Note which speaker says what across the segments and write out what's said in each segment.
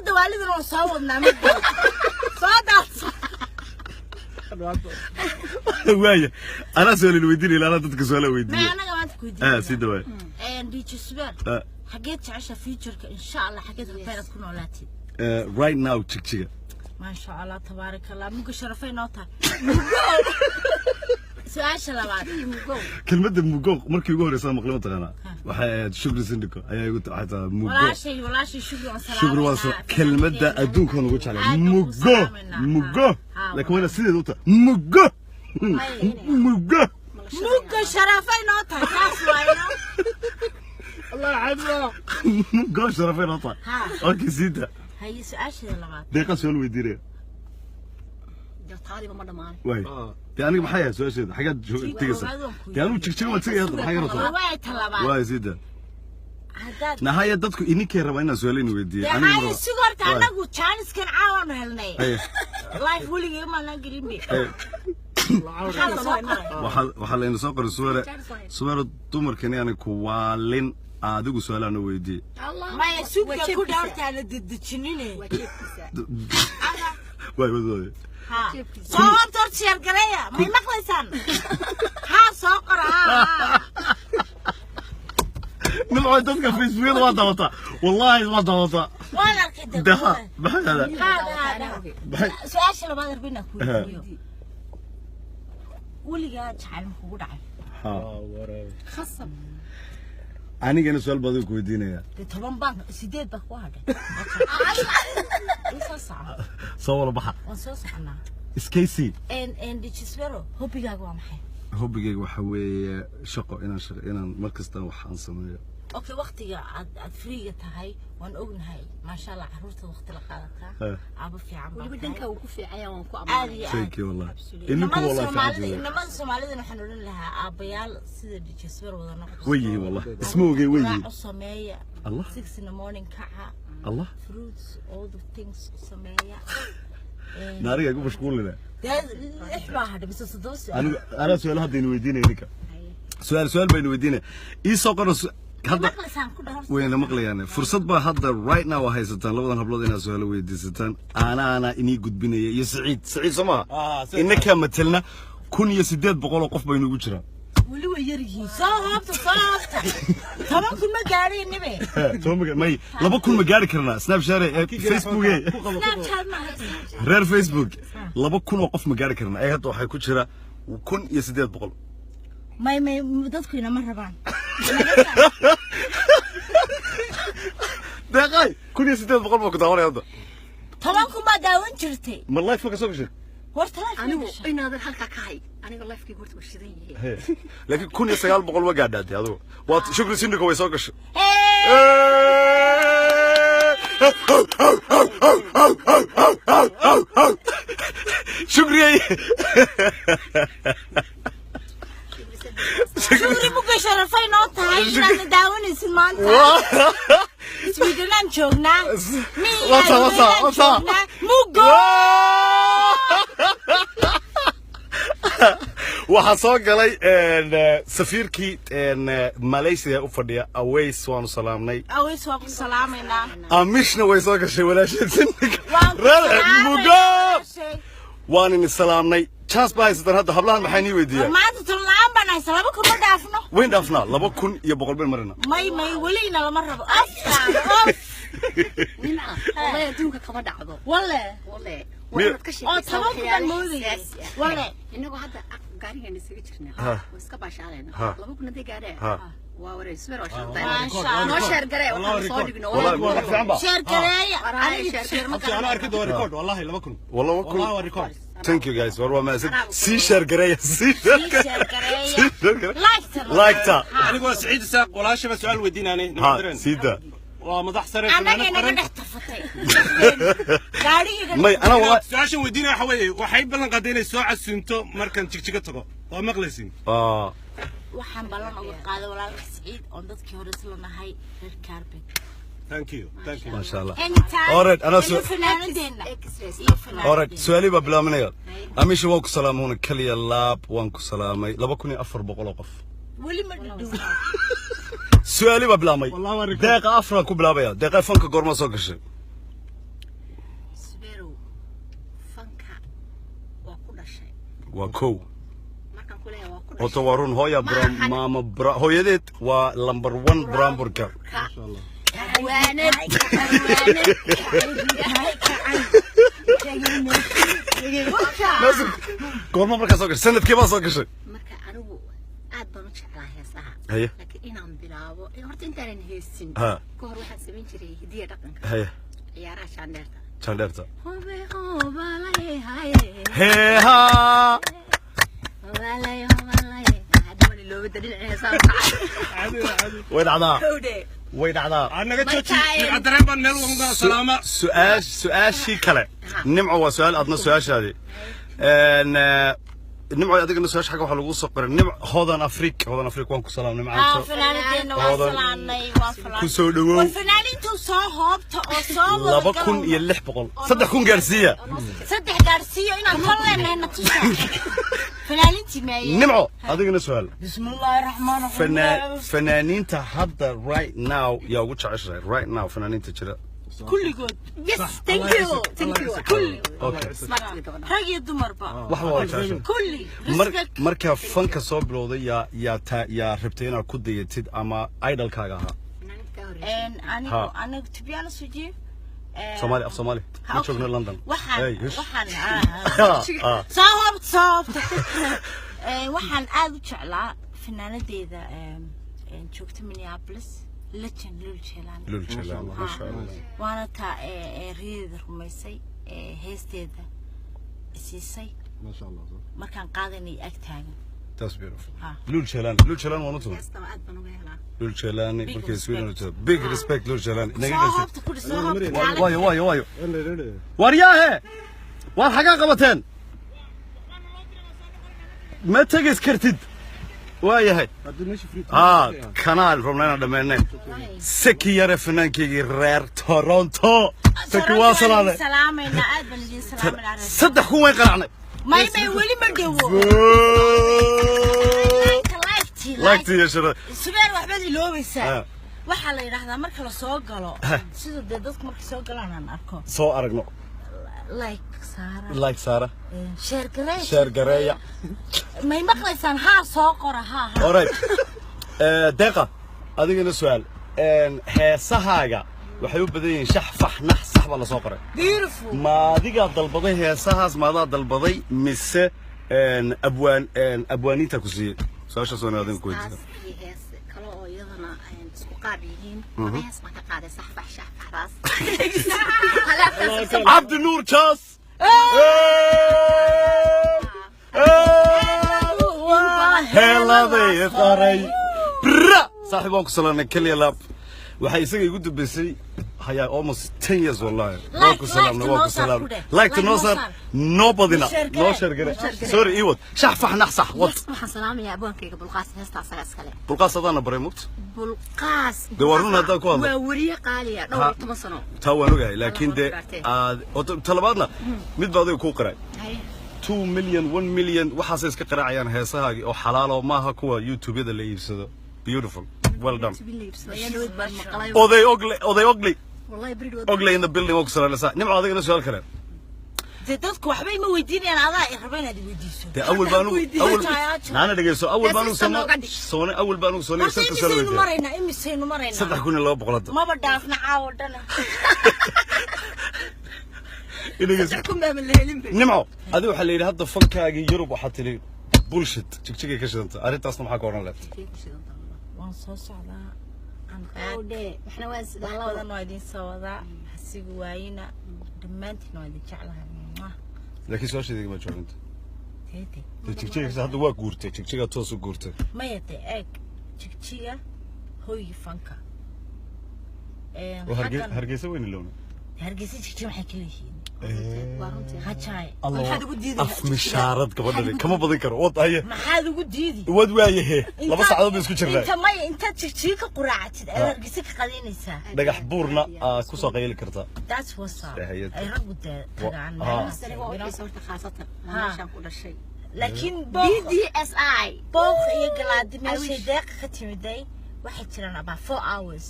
Speaker 1: Xaafadda waalidana waan soo wadnaa, mid soo daadsa.
Speaker 2: Waaya, anaa su-aal weydiinaya, anaa dadka su-aala
Speaker 1: Ma
Speaker 2: weydiiya.
Speaker 1: Anaga maanta ku
Speaker 2: Ah,
Speaker 1: weydiinaya.
Speaker 2: Sii dhawaay.
Speaker 1: DJ Subeer,
Speaker 2: Ah.
Speaker 1: xageed jecesha futureka, insha Allah, xageed rabtaa inaad ku noolaatid?
Speaker 2: Right now Jigjiga.
Speaker 1: Maasha Allah, tabaaraka Allah, muga sharafay noo tahay. Mugo, su-aasha labaad.
Speaker 2: Kelmadda mugo markii ugu horeysa maqlay, mataqaanaa, waxay ahayd Shukri Sindiko ayaa igu, waxay tahay mugo.
Speaker 1: Walaashay Shukri waan
Speaker 2: Shukri waa soo kelmadda adduunkan ugu jeclay, mugo, mugo, laakiin waana sideeda u tahay, mugo, mugo.
Speaker 1: Muga sharafay noo tahay, taas waayno.
Speaker 2: Mugo sharafay noo tahay.
Speaker 1: Ha.
Speaker 2: Okay, siida.
Speaker 1: Haye, su-aasheeda labaad.
Speaker 2: Deeqa su-aal weydiinaya.
Speaker 3: Taadiba ma dhammaan.
Speaker 2: Waay, dee aniga maxay ahayd su-aasheeda? Xaggaad tegaysaa? Dee anigu Jigjiga waan tegaya hadda, maxay garata?
Speaker 1: Waay, ta labaad.
Speaker 2: Waay, siida.
Speaker 1: Haddaad
Speaker 2: Nahaya, dadku ininkay rabaa inaan su-aal in weydiiyo.
Speaker 1: Dee
Speaker 2: Aniga
Speaker 1: haye,
Speaker 2: ma rabo.
Speaker 1: Sig horta.
Speaker 2: Waay.
Speaker 1: Annagu jaaniskan caawaanu helnay.
Speaker 2: Haye.
Speaker 1: Life weligay maanaan gelin be.
Speaker 2: Haye.
Speaker 1: Maxaa la soo qoray?
Speaker 2: Waxaa layna soo qoray, Suweere, Suweere, dumarkani aanay ku waalin, adigu su-aalaana weydiiyey.
Speaker 1: Maya, sugka ku dhawrtaa la dedejinine.
Speaker 3: Waa jeebkiisa.
Speaker 2: Waay, waay, waay.
Speaker 1: Ha, soo horta, horta share gareeya. May maqlaysaan? Haa, soo qora, haa, haa.
Speaker 2: Nimco, dadka Facebookyada waa dabataa, wallaahi waa dabataa.
Speaker 1: Waan arkay dee.
Speaker 2: Daha maxay hada?
Speaker 1: Haa, haa, haa.
Speaker 2: Maxay?
Speaker 1: Su-aasha labaad rabina ku weydiiyo: weligaa jacayl ma kugu dhacay?
Speaker 2: Ha.
Speaker 3: Khasab.
Speaker 2: Anigana su-aal baad ku weydiinaya.
Speaker 1: Dee 10 baan, sideed baa ku hadhay. Ii soo soco.
Speaker 2: Soo wada baxa.
Speaker 1: Waan soo soconaa.
Speaker 2: Iskaysi.
Speaker 1: En DJ Subeer, hobbigaaga waa maxay?
Speaker 2: Hobbigayga waxa weeye shaqo, inaan shaqo, inaan mar kasta wax aan sameeyo.
Speaker 1: Okay, waqtiga aad freega tahay waan ognahay, maasha Allah, carruurta waqti la qaadataa. Aabo fiican baa
Speaker 3: weliba
Speaker 1: tahay.
Speaker 3: Dhanka uu ku fiican waan ku
Speaker 1: Aad
Speaker 3: ammaanay.
Speaker 1: iyo aad.
Speaker 2: Thank you, wallahi ininku
Speaker 1: Inamada
Speaker 2: wallahi
Speaker 1: Soomaalida,
Speaker 2: fiican.
Speaker 1: inamada Soomaalida waxaan odhan lahaa, aabbayaal sida DJ Subeer wada noqdo.
Speaker 2: Way yihiin, wallahi isma ogey, way yihiin.
Speaker 1: Raac u sameeya.
Speaker 2: Allah.
Speaker 1: 6 in the morning kaca.
Speaker 2: Allah.
Speaker 1: Fruits, all the things u sameeya.
Speaker 2: Naariga igu mashquulina.
Speaker 1: Dee lix baa hadhay mise toddoba su'aal.
Speaker 2: Anigu anaa su-aal hadda inu weydiinaya ninka, su-aal baynu weydiinaya, ii soo qoro hadda.
Speaker 1: Maqlaysaan ku dhahor.
Speaker 2: Wayna maqlayaan. Fursad baa hadda right now haysataan, labadan hablood, inaad su-aalo weydiisataan. Anaana inii gudbinaya iyo Saciid. Saciid soo maha?
Speaker 4: Ah, Saciid.
Speaker 2: Inakaa matelna 1800 oo qof baynu ugu jiraa.
Speaker 1: Weli way yar yihiin. Soo hoobta, soo hoobta, 10,000 ma gaadhay nibe.
Speaker 2: May, 2000 ma gaari karnaa? Snapchat, Facebook.
Speaker 1: Snapchat ma haysan.
Speaker 2: Reer Facebook, 2000 oo qof ma gaari karnaa? Ee hadda waxaa ku jira 1800.
Speaker 1: May, dadku inama rabaan.
Speaker 2: Deeqay, 1800 baa ku daawanaya hadda.
Speaker 1: 10,000 baa daawan jirtay.
Speaker 2: Ma live ka soo gashay?
Speaker 1: Horta live ma
Speaker 3: Anigu
Speaker 1: gashay?
Speaker 3: inaadan halkaa ka hay, aniga lifekayga horta waa shidan yahay.
Speaker 2: Laakiin 1900 ma gaadhaatay adigu. Waa Shukri Sindiko, way soo gashay.
Speaker 1: Hey!
Speaker 2: Shukriyey.
Speaker 1: Shukri, muga sharafay noo tahay inaadna daawanaysid maanta. Sweden joognaa.
Speaker 2: Wata, wata, wata.
Speaker 1: Joognaa mugo.
Speaker 2: Waxaa soo galay safiirkii Malaysia u fadhiya, Aways, waanu salaamnay.
Speaker 1: Aways, waa ku salaamaynaa.
Speaker 2: Amishna way soo gashay, walaasheed Sindika.
Speaker 1: Waan ku
Speaker 2: Reer
Speaker 1: salaamaynaa,
Speaker 2: mugo
Speaker 1: walaashay.
Speaker 2: Waan ini salaamnay. Chance baa haysataan hadda. Hablahan maxay nii weydiiyaan?
Speaker 1: Maanta toban la'aan baan haysa, 2000 ma dhaafno.
Speaker 2: Wayn dhaafnaa, 2100 bayn marina.
Speaker 1: May, welina lama rabo afkaan of.
Speaker 3: Nimca, wallahi adduunka kama dhacdo.
Speaker 1: Walle.
Speaker 3: Walle waa inaad ka
Speaker 1: Oo
Speaker 3: sheekaysaa
Speaker 1: 10,000 baan
Speaker 3: waxyaalaha
Speaker 1: moodayay.
Speaker 3: xasaasi ah.
Speaker 1: Walle.
Speaker 3: Inagoo hadda gaarigeena isaga jirnaa waa iska baashaalayna, 2000 hadday gaadheen waa wareey Subeer waa shantaa.
Speaker 1: Maasha Allah.
Speaker 3: Noo share garee, waxaan soo dhigno.
Speaker 2: Wallahi wax fiican ba.
Speaker 1: Share gareeya.
Speaker 3: Waraaya,
Speaker 1: aniga
Speaker 3: share.
Speaker 1: Share ma
Speaker 4: Abti, anaa arki doona record, wallahi 2000.
Speaker 2: Wallah 2000.
Speaker 4: Wallahi waa record.
Speaker 2: Thank you guys, war waa mahadsan. Sii share gareeya, sii share.
Speaker 1: Sii share gareeya.
Speaker 2: Sii share gareeya.
Speaker 1: Like-ta.
Speaker 2: Like-ta.
Speaker 4: Anigu waa Saciid Isaaq, walaashaba su-aal weydiinaanay.
Speaker 2: Ha, sii daa.
Speaker 4: Waa madax sare
Speaker 1: annaga
Speaker 4: fanaanad
Speaker 1: inaga
Speaker 4: qaran.
Speaker 1: Dhex tafatay gaadhigayga.
Speaker 2: May ana wallahi
Speaker 4: Su-aashan weydiinaya waxa weeye, waxay ballan qaaday inay soo casuunto markaan Jigjiga tago. Waa maqlaysiin?
Speaker 2: Ah.
Speaker 1: Waxaan ballan uga qaaday walaalka Siciid oon dadkii hore isla nahay, reer Carbet.
Speaker 4: Thank you, thank you.
Speaker 2: Maasha Allah.
Speaker 1: Anytime.
Speaker 2: Alright, anaa
Speaker 1: iyo fanaanadeena iyo
Speaker 2: Alright,
Speaker 1: fanaanadeena.
Speaker 2: Su-aalihii baa bilaabanaya. Amisha, waan ku salaamay, kaliya laab waan ku salaamay, 2400 oo qof.
Speaker 1: Weli ma dhadhow.
Speaker 2: Su-aalihii baa bilaabmay.
Speaker 4: Wallahi waa record.
Speaker 2: Deeqa afraan ku bilaabaya. Deeqa, fanka goorma soo gashay? Waa kow.
Speaker 3: Markaan ku leeyahay waa ku
Speaker 2: Horta waa run, hooya maama hooyadeed waa number 1 buraanburka.
Speaker 3: Hawaanad.
Speaker 2: Nasir, goorma markaa soo gashay? Sanadkii baa soo gashay?
Speaker 3: Marka anigu aad baan u jeclaa heesaha.
Speaker 2: Haye.
Speaker 3: Laakiin inaan bilaabo, horta intaanan heesin
Speaker 2: Ha.
Speaker 3: ka hor waxaan samayn jiray hidiya dhaqanka.
Speaker 2: Haye.
Speaker 3: Ciyaaraha shaandheerta.
Speaker 2: Jandheerta.
Speaker 3: Hobe hobalay haye.
Speaker 2: Heeha.
Speaker 3: Hobalay hobalay. Hadda waan iloobay dhinaca heesaha.
Speaker 2: Way dhacdaa.
Speaker 3: Howde.
Speaker 2: Way dhacdaa.
Speaker 4: Naga jooji, Nimco Dareen baan meel uga salaama.
Speaker 2: Su-aashii kale, Nimco, waa su-aal adna su-aashaadii. Nimco, adigana su-aasha xagga waxaa lagu soo qoray Nimco Hodan Afrik. Hodan Afrik, waan ku salaam Nimcaanto.
Speaker 1: Fanaaniinteena waa
Speaker 2: Hodan.
Speaker 1: salaanay, waa
Speaker 2: Ku
Speaker 1: falaanay.
Speaker 2: soo dhawow.
Speaker 1: War fanaaniintu soo hoobta oo soo wada
Speaker 2: 2600, 3000 gaarsiiya.
Speaker 1: 3 gaarsiiyo inaan kol leenahay na tusa fanaaniintii meeye.
Speaker 2: Nimco, adigana su-aal.
Speaker 1: Bismillaahi raxmaani raxiim.
Speaker 2: Fanaaniinta hadda right now yaa ugu jeceshahay right now fanaaniinta jira?
Speaker 1: Kulligood.
Speaker 3: Yes, thank you. Thank you.
Speaker 1: Kulli.
Speaker 2: Okay.
Speaker 3: Smart gabadha.
Speaker 1: Rag iyo dumarba.
Speaker 2: Wax waa jeceshahay.
Speaker 1: Kulli. Respect.
Speaker 2: Markaa fanka soo bilowday, yaa yaa rabtay inaad ku dayatid ama idolkaaga ahaa?
Speaker 3: Fanaaniinta ka horreysay.
Speaker 1: Anigu
Speaker 2: Ha.
Speaker 1: anigu, to be honest with you,
Speaker 2: Soomaali, af Soomaali ma joogno London.
Speaker 1: Waxaan
Speaker 2: Hey, hush.
Speaker 1: waxaan
Speaker 2: Ah.
Speaker 1: soo hoobta, soo hoobta. Waxaan aad u jeclaa fanaanadeeda joogta Minneapolis, legend Lul Jeelani.
Speaker 2: Lul Jalaal, masha Allah.
Speaker 1: Waana taa riyadeeda rumaysay, heesteeda siisay markaan qaadanay ag taagan.
Speaker 2: That's beautiful.
Speaker 1: Ha.
Speaker 2: Lul Jalaal, Lul Jalaal waan u tumay.
Speaker 3: Heestaba aad baan uga helaa.
Speaker 2: Lul Jalaani
Speaker 1: Big
Speaker 2: markay
Speaker 1: respect.
Speaker 2: Sweden u joogto. Big respect Lul Jalaani. Naga
Speaker 1: Soo
Speaker 2: dhashay.
Speaker 1: hoobta kudhi, soo hoobta kaale.
Speaker 2: Waayo, waayo, waayo. Waryaahe, waad xagaa qabateen, ma tegis kartid, waayahay. Aa kanaal rabna inaan dhammeynay. Seki yare, fanaankaygii reer Toronto, Seki, waa salaaday.
Speaker 1: Salaamaynaa, aad baan idin salaamanaa.
Speaker 2: 3000 way qaracnay.
Speaker 1: May, weli ma dhowo. Like-tii.
Speaker 2: Laagtii iyo shara.
Speaker 1: Subeer, waxbaad iloobaysaa.
Speaker 2: Ah.
Speaker 1: Waxaa la yidhaahdaa marka la soo galo, sida dee dadku markay soo galaan aan arko,
Speaker 2: soo aragno.
Speaker 1: Like saara.
Speaker 2: Like saara.
Speaker 1: Share gareeya.
Speaker 2: Share gareeya.
Speaker 1: May maqlaysaan? Haa, soo qora, haa haa.
Speaker 2: Alright. Deeqa, adigana su-aal. Heesahaaga waxay u badan yihiin shax, fax, nax, sax baa lasoo qoray.
Speaker 1: Beautiful.
Speaker 2: Ma adigaa dalbaday heesahaas? Maadaa dalbaday mise abwaan abwaaniinta ku siiyey? Su-aashaas waan adiga ku weydiisa.
Speaker 3: Heestaas iyo hees kale oo iyadana isku qaab yihiin. Laba hees baan ka qaaday, sax fax shax faxdaas. Halaaftaas.
Speaker 2: Cabdi Nuur Jaas. Heeladay qaray bra, saaxiib, waan ku salaamay keliya laab. Waxay isaga igu dambeysay hayaa almost 10 years, wallahi. Waan ku salaamnay, waan ku salaamnay. Like to noo saar, noo badina, noo share gare. Sorry, iwad shax, fax, nax, sax, wad.
Speaker 3: Waxaan salaamayaa abwaankayga Bulqaas, heesta asaga iskale.
Speaker 2: Bulqaas adaana baray mugta.
Speaker 3: Bulqaas.
Speaker 2: Dee waa run haddaan ku hadlo.
Speaker 3: Waa weriye qaaliya, dhowr iyo toban sano.
Speaker 2: Taa waan ogahay, laakiin dee aad talabaadna mid baa adiga kuu qiray.
Speaker 3: Haye.
Speaker 2: 2 million, 1 million waxaasay iska qaraacayaan heesahaagii oo xalaalo maaha kuwa YouTube-yada la iibsado. Beautiful, well done.
Speaker 3: Ayaan baan maqlay.
Speaker 2: Oday Ogle, oday Ogle.
Speaker 3: Wallahi brid.
Speaker 2: Ogle in the building, oo ku salaalaysaa. Nimco, adigana su-aal kale.
Speaker 1: Dee dadku waxbay ma weydiinayaan, adaa i raba inaad i weydiiso.
Speaker 2: Dee awal baan ugu awal naana dhegeyso, awal baan ugu
Speaker 3: Heesista nooga dhig.
Speaker 2: soone, awal baan ugu soonay
Speaker 1: Horta
Speaker 2: shanta su'aal
Speaker 1: imisaynu
Speaker 2: weydiiyay.
Speaker 1: maraynaa? Imisaynu maraynaa?
Speaker 2: 3200 hadda.
Speaker 1: Maba dhaafna caawo dhana.
Speaker 2: Dhegeyso.
Speaker 3: Kun baa ma la helin bay.
Speaker 2: Nimco, adiga waxaa la yidhi hadda fankaagii Yurub waxaa tidhi bullshit, jigjigay ka shidanta. Arrintaasna maxaa ka odhan lahayd?
Speaker 1: Waan soo socdaa.
Speaker 3: Waxna waa
Speaker 1: Wax
Speaker 3: sidaa.
Speaker 1: badan waa idin soo wadaa, hasigu waayina. Dhammaantiin waa idin jeclahay. Mwah.
Speaker 2: Laakiin su-aasha ma jooginta.
Speaker 1: Teete.
Speaker 2: Dee jigjiga hadda waa guurtay, jigjigaa toos u guurtay.
Speaker 1: Maya, dee eeg, Jigjiga hoygii fanka.
Speaker 2: Oo Hargeysa weyni lowna.
Speaker 1: Hargeysa, Jigjiga maxay kala yihiin? Hajaay.
Speaker 3: Maxaad ugu diidaysaa?
Speaker 2: Af mishaarad gabadhani kama badan karo, wad haye.
Speaker 1: Maxaad ugu diidi?
Speaker 2: Wad waayahe, 2 saacadood bay isku jirnaa.
Speaker 1: Inta maya, intaad Jigjiga ka quraacatid aad Hargeysa ka qadaynaysaa.
Speaker 2: Dhagax buurna aa ku soo qayli kartaa.
Speaker 1: That's what's up.
Speaker 2: Hayad.
Speaker 1: Ay raggu dee tagaan
Speaker 3: Sani waa u xiisa horta, khaasatan waa meeshaan ku dhashay.
Speaker 1: Laakiin
Speaker 3: BDSI.
Speaker 1: Booq iyo Galaadi, meeshay Deeqa ka timiday, waxay jiraan about 4 hours.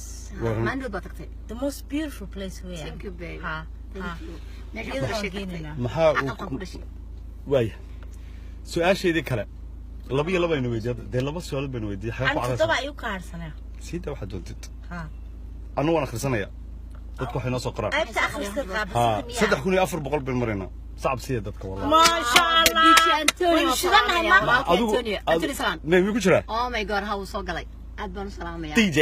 Speaker 3: Maandhood baa tagtay.
Speaker 1: The most beautiful place we are.
Speaker 3: Thank you, babe.
Speaker 1: Ha
Speaker 3: Thank
Speaker 1: ha.
Speaker 3: you. Meeshaan ku
Speaker 1: Iyadana
Speaker 3: dhashay
Speaker 1: waan
Speaker 3: tagtay.
Speaker 1: geenaynaa.
Speaker 2: Maxaa
Speaker 3: Aqalkaan ku dhashay.
Speaker 2: waaya. Su-aasheedii kale, laba iyo laba aynu weydiiyay dee, laba su-aalood baynu weydiiyay. Xagee ku
Speaker 1: Ani toddoba
Speaker 2: caraysaa?
Speaker 1: Igu ka harsanaa.
Speaker 2: Siida waxaad doontid.
Speaker 1: Ha.
Speaker 2: Annu waan akhrisanaya, dadku waxay noo soo qoraan.
Speaker 1: Qaybta akhriska
Speaker 2: Ha.
Speaker 1: qaabilsanta miyaa?
Speaker 2: 3400 baynu maraynaa. Sacab siiya dadka, wallahi.
Speaker 1: Maasha Allah.
Speaker 3: DJ Antonio.
Speaker 1: Waynu shidanahay ma
Speaker 3: Antonio, Antonio Salaan.
Speaker 2: Ne miyuu ku jiraa?
Speaker 3: Oh my God, ha, wuu soo galay. Aad baan u salaamayaa.
Speaker 2: DJ.